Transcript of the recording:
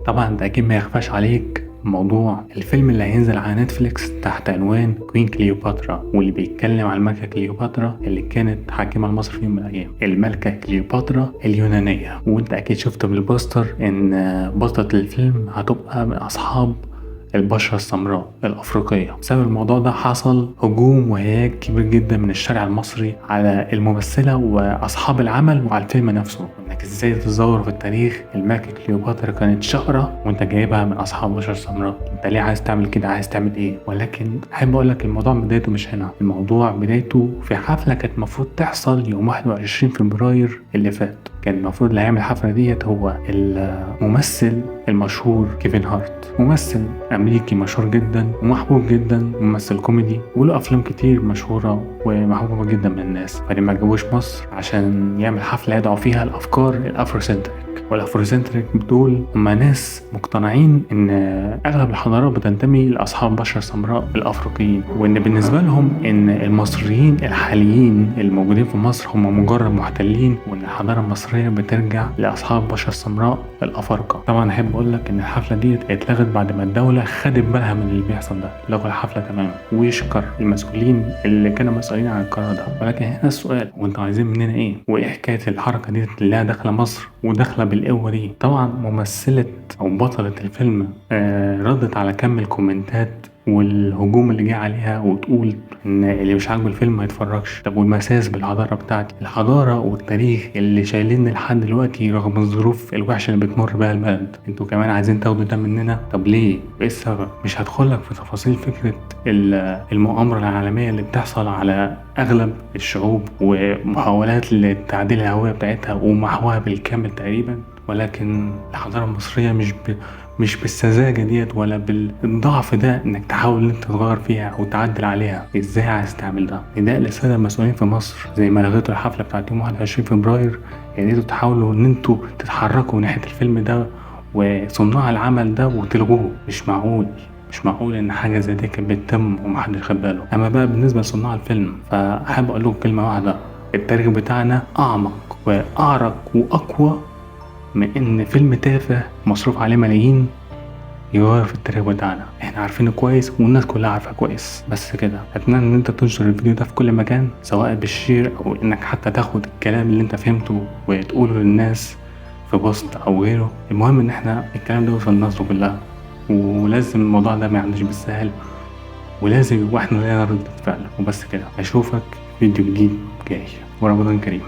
طبعا انت اكيد ما يخفاش عليك موضوع الفيلم اللي هينزل على نتفليكس تحت عنوان Queen Cleopatra، واللي بيتكلم عن الملكة كليوباترا اللي كانت حاكمة لمصر في يوم من الأيام، الملكة كليوباترا اليونانية. وانت اكيد شفت بالبوستر ان بطلة الفيلم هتبقى من اصحاب البشرة السمراء الأفريقية. بسبب الموضوع ده حصل هجوم وهياج كبير جدا من الشارع المصري على الممثلة وأصحاب العمل وعلى الفيلم نفسه، إنك إزاي تزور في التاريخ الملكة كليوباترا كانت شقرة وأنت جايبها من أصحاب البشرة السمراء، أنت ليه عايز تعمل كده؟ عايز تعمل إيه؟ ولكن أحب أقول لك الموضوع بدايته مش هنا، الموضوع بدايته في حفلة كانت المفروض تحصل يوم 21 فبراير اللي فات. كان المفروض اللي هيعمل الحفلة ديت هو الممثل المشهور كيفن هارت، ممثل أمريكي مشهور جدا ومحبوب جدا، ممثل كوميدي وله أفلام كتير مشهورة ومحبوبة جدا من الناس. فلما جابوش مصر عشان يعمل حفلة يدعو فيها الأفكار ال Afrocentric، وال Afrocentric دول هما ناس مقتنعين ان اغلب الحضارات بتنتمي لاصحاب بشره سمراء الافريقيين، وان بالنسبة لهم ان المصريين الحاليين الموجودين في مصر هم مجرد محتلين، وان الحضارة المصرية بترجع لاصحاب بشره السمراء الافارقة. طبعا احب اقول لك ان الحفلة دي اتلغت بعد ما الدولة خدت بالها من اللي بيحصل ده، لغوا الحفلة تماما، ويشكر المسؤولين اللي كانوا مسؤولين عن القرار ده. ولكن هنا السؤال، وانتوا عايزين مننا ايه؟ وايه حكاية الحركة دي اللي داخله مصر وداخله بالقوة دي؟ طبعا ممثلة او بطلة الفيلم ردت على كم الكومنتات والهجوم اللي جه عليها، وتقول ان اللي مش عاجبه الفيلم ما يتفرجش. طب والمساس بالحضارة بتاعتي، الحضارة والتاريخ اللي شايلين لحد دلوقتي رغم الظروف الوحشة اللي بتمر بيها البلد، انتوا كمان عايزين تاخدوا ده مننا؟ طب ليه؟ ايه السبب؟ مش هدخلك في تفاصيل فكرة المؤامرة العالمية اللي بتحصل على اغلب الشعوب ومحاولات لتعديل الهوية بتاعتها ومحوها بالكامل تقريبا، ولكن الحضارة المصرية مش بالسذاجة ديت ولا بالضعف ده انك تحاول ان انت تغير فيها او تعدل عليها. ازاي عايز تعمل ده؟ نداء للسادة المسؤولين في مصر، زي ما لغيتوا الحفلة بتاعت يوم 21 فبراير، يا ريتوا تحاولوا ان انتوا تتحركوا ناحية الفيلم ده وصناع العمل ده وتلغوه. مش معقول، مش معقول ان حاجة زي دي كانت بتتم ومحدش خد باله. اما بقى بالنسبة لصناع الفيلم، فاحب اقول لكم كلمة واحدة: التاريخ بتاعنا اعمق واعرق واقوى من ان فيلم تافه مصروف عليه ملايين يغير في التاريخ بتاعنا. احنا عارفينه كويس والناس كلها عارفه كويس. بس كده، اتمنى ان انت تنشر الفيديو ده في كل مكان، سواء بال share او انك حتى تاخد الكلام اللي انت فهمته وتقوله للناس في post او غيره. المهم ان احنا الكلام ده يوصل للناس كلها، ولازم الموضوع ده ما يعديش بالسهل، ولازم يبقى احنا لنا ردة فعل. وبس كده، اشوفك فيديو جديد جاي، ورمضان كريم.